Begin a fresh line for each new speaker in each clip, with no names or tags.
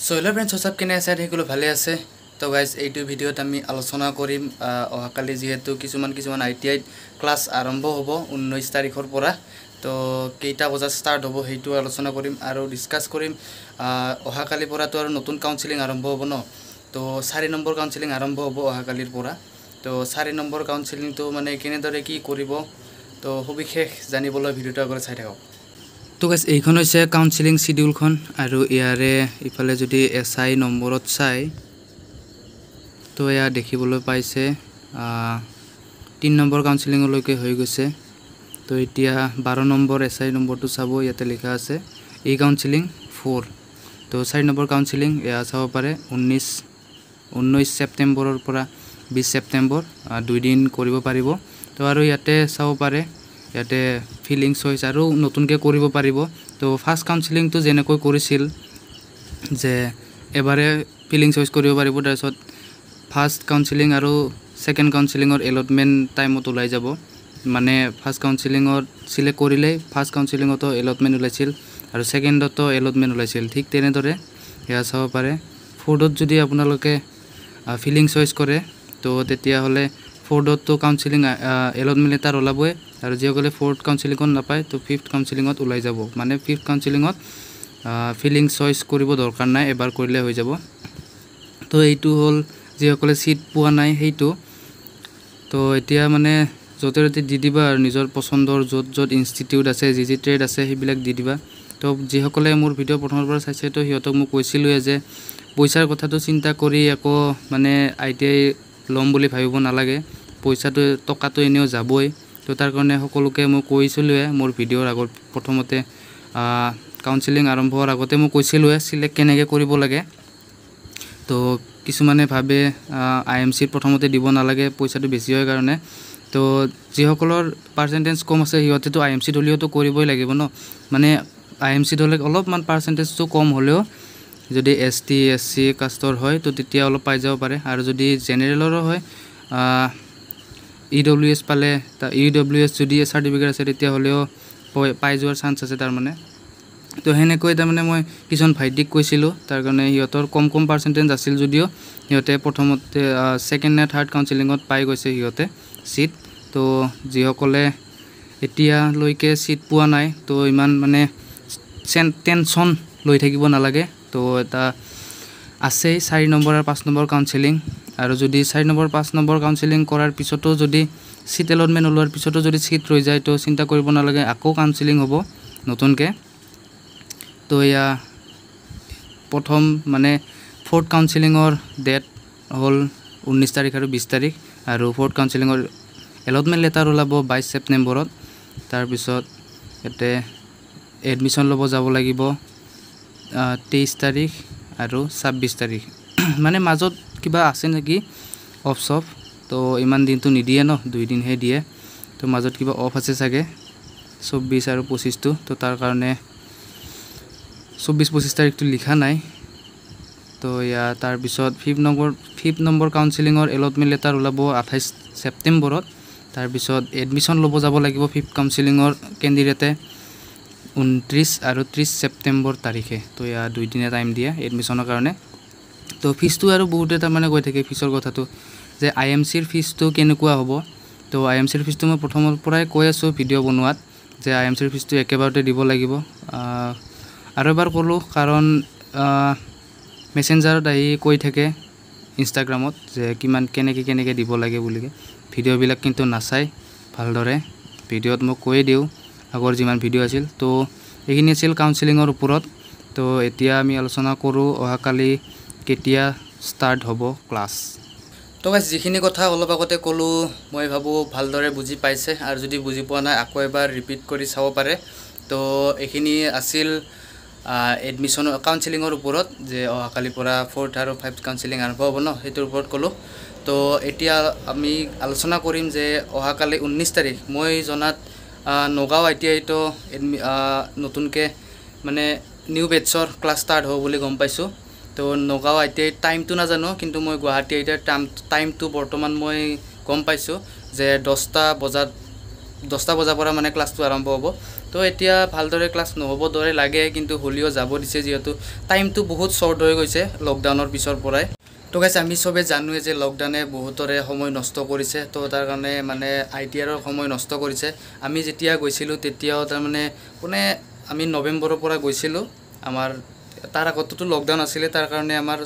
চ' hello' friends, চব কেনে আছে? সকলো ভালে আছে। তো গাইজ, এইটো ভিডিঅ'ত আমি আলোচনা কৰিম, অহাকালি যিহেতু কিছুমান কিছুমান আইটিআইত ক্লাছ আৰম্ভ হ'ব 19 তাৰিখৰ পৰা, তো কেইটা বজাত ষ্টাৰ্ট হ'ব সেইটো আলোচনা কৰিম আৰু ডিছকাছ কৰিম। অহাকালিৰ পৰাতো আৰু নতুন কাউন্সিলিং আৰম্ভ হ'ব ন? তো 4 নম্বৰ কাউন্সিলিং আৰম্ভ হ'ব অহাকালিৰ পৰা। তো 4 নম্বৰ কাউন্সিলিংটো মানে কেনেদৰে কি কৰিব, তো সবিশেষ জানিবলৈ ভিডিঅ'টো আগতে চাই থাকক। তো গাইজ, এইখন হৈছে কাউন্সিলিং চিডিউলখন আৰু ইয়াৰে ইফালে যদি এছ I নম্বৰত চাই, তো এয়া দেখিবলৈ পাইছে 3 নম্বৰ কাউন্সিলিঙলৈকে হৈ গৈছে। তো এতিয়া 12 নম্বৰ এছ I নম্বৰটো চাব, ইয়াতে লিখা আছে ই কাউন্সিলিং 4। তো 4 নম্বৰ কাউন্সিলিং এয়া চাব পাৰে, 19 ছেপ্টেম্বৰৰ পৰা 20 ছেপ্টেম্বৰ, 2 দিন কৰিব পাৰিব। তো আৰু ইয়াতে চাব পাৰে, ইয়াতে ফিলিং চইচ আৰু নতুনকৈ কৰিব পাৰিব। তো ফাৰ্ষ্ট কাউন্সিলিংটো যেনেকৈ কৰিছিল যে এবাৰে ফিলিং চইচ কৰিব পাৰিব, তাৰপিছত ফাৰ্ষ্ট কাউন্সিলিং আৰু ছেকেণ্ড কাউন্সিলিঙৰ এলটমেণ্ট টাইমত ওলাই যাব। মানে ফাৰ্ষ্ট কাউন্সিলিঙত চিলেক্ট কৰিলেই ফাৰ্ষ্ট কাউন্সিলিঙতো এলটমেণ্ট ওলাইছিল আৰু ছেকেণ্ডতো এলটমেণ্ট ওলাইছিল। ঠিক তেনেদৰে সেয়া চাব পাৰে, ফ'ৰ্থত যদি আপোনালোকে ফিলিং চইচ কৰে, তো তেতিয়াহ'লে ফ'ৰ্থতো কাউন্সিলিং এলটমেণ্ট লেটাৰ ওলাবই আৰু যিসকলে ফ'ৰ্থ কাউন্সিলিঙত নাপায়, তো ফিফ্থ কাউন্সিলিঙত ওলাই যাব। মানে ফিফ্থ কাউন্সিলিঙত ফিলিং চইচ কৰিব দৰকাৰ নাই, এবাৰ কৰিলে হৈ যাব। তো এইটো হ'ল যিসকলে ছিট পোৱা নাই সেইটো। তো এতিয়া মানে য'তে ত'তে দি দিবা আৰু নিজৰ পচন্দৰ য'ত য'ত ইনষ্টিটিউট আছে, যি যি ট্ৰেড আছে, সেইবিলাক দি দিবা। তো যিসকলে মোৰ ভিডিঅ' প্ৰথমৰ পৰা চাইছে, তো সিহঁতক মই কৈছিলোঁৱে যে পইচাৰ কথাটো চিন্তা কৰি একো মানে আইটিআই ল'ম বুলি ভাবিব নালাগে, পইচাটো টকাটো এনেও যাবই। তো তাৰ কাৰণে সকলোকে মই কৈছিলোঁৱে মোৰ ভিডিঅ'ৰ আগত, প্ৰথমতে কাউন্সিলিং আৰম্ভ হোৱাৰ আগতে মই কৈছিলোঁৱে চিলেক্ট কেনেকৈ কৰিব লাগে। তো কিছুমানে ভাবে আইএমচিত প্ৰথমতে দিব নালাগে, পইচাটো বেছি হয় কাৰণে। তো যিসকলৰ পাৰ্চেণ্টেজ কম আছে, সিহঁতেতো আইএমচিত হ'লেওতো কৰিবই লাগিব ন? মানে আইএমচিত হ'লে অলপমান পাৰ্চেণ্টেজটো কম হ'লেও যদি এছটি, এছচি কাষ্টৰ হয়, তো তেতিয়া অলপ পাই যাব পাৰে। আৰু যদি জেনেৰেলৰো হয়, ইডব্লিউএছ পালে, ইডব্লিউএছ যদি চাৰ্টিফিকেট আছে, তেতিয়াহ'লেও পাই যোৱাৰ চান্স আছে তাৰমানে। তো সেনেকৈ তাৰমানে মই কিছুমান ভাইটিক কৈছিলোঁ, তাৰ কাৰণে সিহঁতৰ কম কম পাৰ্চেণ্টেজ আছিল যদিও সিহঁতে প্ৰথমতে ছেকেণ্ড নে থাৰ্ড কাউন্সিলিঙত পাই গৈছে সিহঁতে ছিট। তো যিসকলে এতিয়ালৈকে ছিট পোৱা নাই, তো ইমান মানে টেনশ্যন লৈ থাকিব নালাগে। তো এটা আছেই 4 নম্বৰ আৰু 5 নম্বৰ কাউন্সিলিং। আৰু যদি 4 নম্বৰ, 5 নম্বৰ কাউন্সিলিং কৰাৰ পিছতো যদি ছিট এলটমেণ্ট ওলোৱাৰ পিছতো যদি ছিট ৰৈ যায়, তো চিন্তা কৰিব নালাগে, আকৌ কাউন্সিলিং হ'ব নতুনকৈ। তো এয়া প্ৰথম মানে ফ'ৰ্থ কাউন্সিলিঙৰ ডেট হ'ল 19 তাৰিখ আৰু 20 তাৰিখ আৰু ফ'ৰ্থ কাউন্সিলিঙৰ এলটমেণ্ট লেটাৰ ওলাব 22 ছেপ্টেম্বৰত। তাৰপিছত ইয়াতে এডমিশ্যন ল'ব যাব লাগিব 23 তাৰিখ আৰু 26 তাৰিখ। মানে মাজত কিবা আছে নেকি অফ চফ, তো ইমান দিনটো নিদিয়ে ন, 2 দিনহে দিয়ে। তো মাজত কিবা অফ আছে চাগে 24 আৰু 25টো, তো তাৰ কাৰণে 24, 25 তাৰিখটো লিখা নাই। তো ইয়াৰ তাৰপিছত ফিফ্থ নম্বৰ কাউন্সিলিঙৰ এলটমেণ্ট লেটাৰ ওলাব 28 ছেপ্টেম্বৰত। তাৰপিছত এডমিশ্যন ল'ব যাব লাগিব ফিফ্থ কাউন্সিলিঙৰ কেণ্ডিডেটে 29 আৰু 30 ছেপ্টেম্বৰ তাৰিখে। তো ইয়াৰ 2 দিনীয়া টাইম দিয়ে এডমিশ্যনৰ কাৰণে। তো ফিজটো আৰু বহুতে তাৰমানে কৈ থাকে ফিজৰ কথাটো যে আইএমচিৰ ফিজটো কেনেকুৱা হ'ব। তো আইএমচিৰ ফিজটো মই প্ৰথমৰ পৰাই কৈ আছোঁ ভিডিঅ' বনোৱাত যে আইএমচিৰ ফিজটো একেবাৰতে দিব লাগিব। আৰু এবাৰ ক'লোঁ, কাৰণ মেছেঞ্জাৰত আহি কৈ থাকে ইনষ্টাগ্ৰামত যে কিমান কেনেকৈ কেনেকৈ দিব লাগে বুলি। ভিডিঅ'বিলাক কিন্তু নাচায় ভালদৰে, ভিডিঅ'ত মই কৈয়ে দিওঁ আগৰ যিমান ভিডিঅ' আছিল। তো এইখিনি আছিল কাউন্সিলিঙৰ ওপৰত। তো এতিয়া আমি আলোচনা কৰোঁ অহাকালি কেতিয়া ষ্টাৰ্ট হ'ব ক্লাছ। তো গাইজ, যিখিনি কথা অলপ আগতে ক'লোঁ, মই ভাবোঁ ভালদৰে বুজি পাইছে আৰু যদি বুজি পোৱা নাই, আকৌ এবাৰ ৰিপিট কৰি চাব পাৰে। তো এইখিনি আছিল এডমিশ্যনৰ কাউন্সিলিঙৰ ওপৰত যে অহাকালিৰ পৰা ফ'ৰ্থ আৰু ফাইভ কাউন্সিলিং আৰম্ভ হ'ব ন, সেইটোৰ ওপৰত ক'লোঁ। তো এতিয়া আমি আলোচনা কৰিম যে অহাকালি 19 তাৰিখ মই জনাত নগাঁও আইটিআইতো নতুনকৈ মানে নিউ বেটছৰ ক্লাছ ষ্টাৰ্ট হ'ব বুলি গম পাইছোঁ। তো নগাঁও আইটিআই টাইমটো নাজানো, কিন্তু মই গুৱাহাটী আইটিআইৰ টাইমটো বৰ্তমান মই গম পাইছোঁ যে 10টা বজাত, 10টা বজাৰ পৰা মানে ক্লাছটো আৰম্ভ হ'ব। তো এতিয়া ভালদৰে ক্লাছ নহ'ব দৰে লাগে, কিন্তু হ'লেও যাব দিছে, যিহেতু টাইমটো বহুত শ্বৰ্ট হৈ গৈছে লকডাউনৰ পিছৰ পৰাই। তো গাইছ, আমি চবে জানোৱে যে লকডাউনে বহুতৰে সময় নষ্ট কৰিছে। তো তাৰ কাৰণে মানে I T আৰৰ সময় নষ্ট কৰিছে। আমি যেতিয়া গৈছিলোঁ তেতিয়াও তাৰমানে কোনে, আমি নৱেম্বৰৰ পৰা গৈছিলোঁ, আমাৰ তাৰ আগততো লকডাউন আছিলে, তাৰ কাৰণে আমাৰ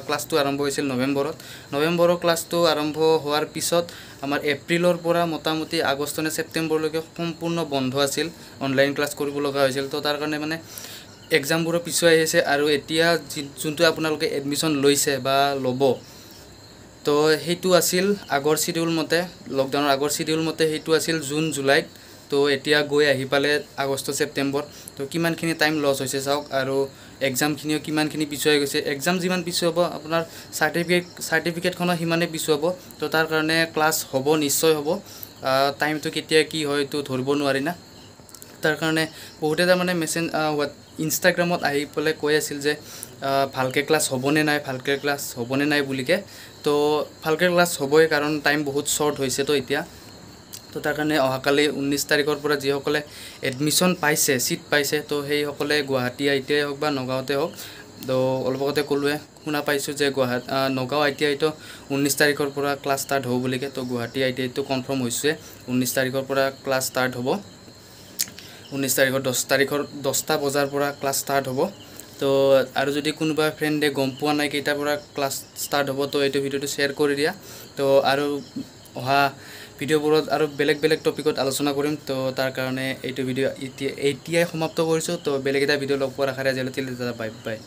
ক্লাছটো আৰম্ভ হৈছিল নৱেম্বৰত। নৱেম্বৰৰ ক্লাছটো আৰম্ভ হোৱাৰ পিছত আমাৰ এপ্ৰিলৰ পৰা মোটামুটি আগষ্ট নে ছেপ্টেম্বৰলৈকে সম্পূৰ্ণ বন্ধ আছিল, অনলাইন ক্লাছ কৰিব লগা হৈছিল। তো তাৰ কাৰণে মানে এক্সামবোৰো পিছুৱাই আহিছে। আৰু এতিয়া যোনটো আপোনালোকে এডমিশ্যন লৈছে বা ল'ব, তো সেইটো আছিল আগৰ চিডিউল মতে, লকডাউনৰ আগৰ চিডিউল মতে সেইটো আছিল জুন জুলাইত। তো এতিয়া গৈ আহি পালে আগষ্ট ছেপ্টেম্বৰ। তো কিমানখিনি টাইম লছ হৈছে চাওক, আৰু এক্সামখিনিও কিমানখিনি পিছুৱাই গৈছে। এক্সাম যিমান পিছুৱাব, আপোনাৰ চাৰ্টিফিকেটখনো সিমানেই পিছুৱাব। তো তাৰ কাৰণে ক্লাছ হ'ব, নিশ্চয় হ'ব। টাইমটো কেতিয়া কি হয় এইটো ধৰিব নোৱাৰি না। তাৰ কাৰণে বহুতে তাৰমানে মেছেজ ইনষ্টাগ্ৰামত আহি পেলাই কৈ আছিল যে ভালকৈ ক্লাছ হ'বনে নাই, ভালকৈ ক্লাছ হ'বনে নাই বুলিকে। তো ভালকৈ ক্লাছ হ'বই, কাৰণ টাইম বহুত শ্বৰ্ট হৈছে তো এতিয়া। তো তাৰ কাৰণে অহাকালি 19 তাৰিখৰ পৰা যিসকলে এডমিশ্যন পাইছে, ছিট পাইছে, তো সেইসকলে গুৱাহাটী I T I হওক বা নগাঁৱতে হওক, তো অলপ আগতে ক'লোৱে, শুনা পাইছোঁ যে নগাঁও I T আইতো 19 তাৰিখৰ পৰা ক্লাছ ষ্টাৰ্ট হ'ব বুলিকে। তো গুৱাহাটী I T আইটো কনফাৰ্ম হৈছে, 19 তাৰিখৰ পৰা ক্লাছ ষ্টাৰ্ট হ'ব। 19 তাৰিখৰ 10 তাৰিখৰ 10টা বজাৰ পৰা ক্লাছ ষ্টাৰ্ট হ'ব। তো আৰু যদি কোনোবা ফ্ৰেণ্ডে গম পোৱা নাই কেইটাৰ পৰা ক্লাছ ষ্টাৰ্ট হ'ব, তো এইটো ভিডিঅ'টো শ্বেয়াৰ কৰি দিয়া। তো আৰু অহা ভিডিঅ'বোৰত আৰু বেলেগ বেলেগ টপিকত আলোচনা কৰিম। তো তাৰ কাৰণে এইটো ভিডিঅ' এতিয়াই সমাপ্ত কৰিছোঁ। তো বেলেগ এটা ভিডিঅ' লগ পোৱাৰ আশাৰে আজিলৈ, বাই বাই।